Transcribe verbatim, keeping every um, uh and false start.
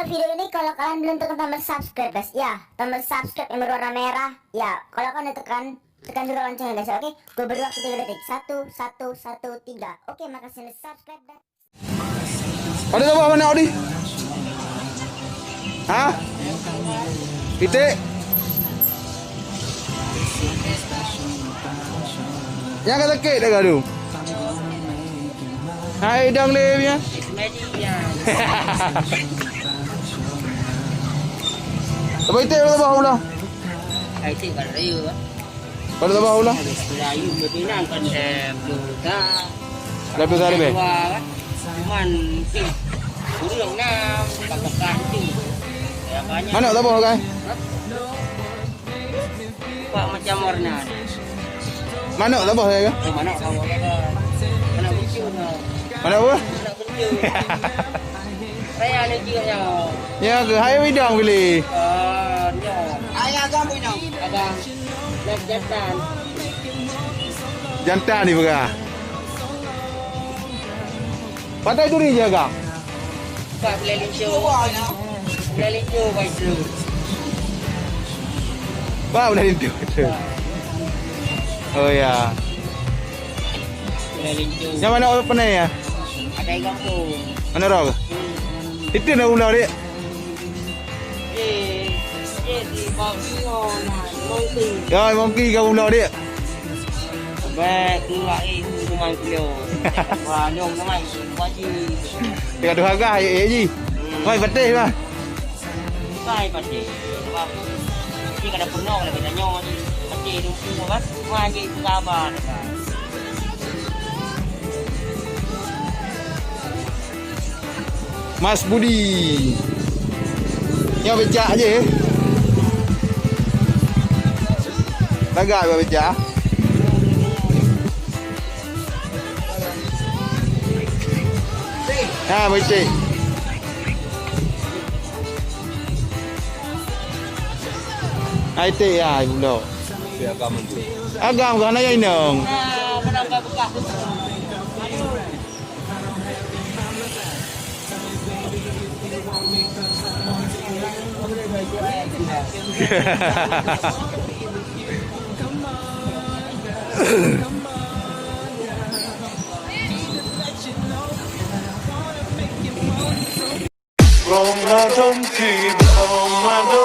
Video ini kalau kalian belum tekan tombol subscribe, guys, ya, tombol subscribe yang berwarna merah, ya, kalau kalian udah tekan, tekan juga loncengnya, guys, ya, oke? Gue beri waktu tiga detik. Satu, satu, satu, tiga. Oke, makasih udah subscribe dan Ada saboh manok di? Ha? Pitik? Nyang ka sakét dah gaduh. Hai, dang lé punya. Apa itik, apa saboh ulah? Itik kat raya. Pada saboh ulah. Melayu betina kan, eh, muda. Dah besar lebih. Dua kan. Cuman mungkin kurang enam, tak tekan tu. Ya, banyak. Manok saboh, kan? Hah? Pak macam warna. Manok saboh, ya, kan? Oh, manok saboh, ya, kan? Manok lucu, no. Manok apa? Manok lucu. Saya ni juga nyawa. Ya ke? Hai bidang pilih. Ah, nyawa. Ayah agam punya. Agam. Nak jantan. Jantan ni peugah. Patai duri je agam. Pak boleh lincu. Boleh lincu, Pak Isu. Pak boleh lincu. Oh ya. Boleh lincu. Yang mana orang pernah ya? Ada yang kampung. Mana orang? Hmm. Itu nak ular dia. Ya, mungkin kau udah, Dek. Baik, keluar, eh, teman kuliah. Wah, nyong teman, wajib. Tengah dua harga, eh, eh, ji. Hmm. Mai pateh, bah. Bukan pateh. Sebab, ni kada penuh, kalau kita nyoh, ji. Pateh, tu, apa? Wajib, sabar, sabar. Mas Budi. Nyoe becak je. Tagak bak becak. Ha, becek. Ai teh ya, bulo. Agam ke hana ya inong? Ramadan tiba, Ramadan.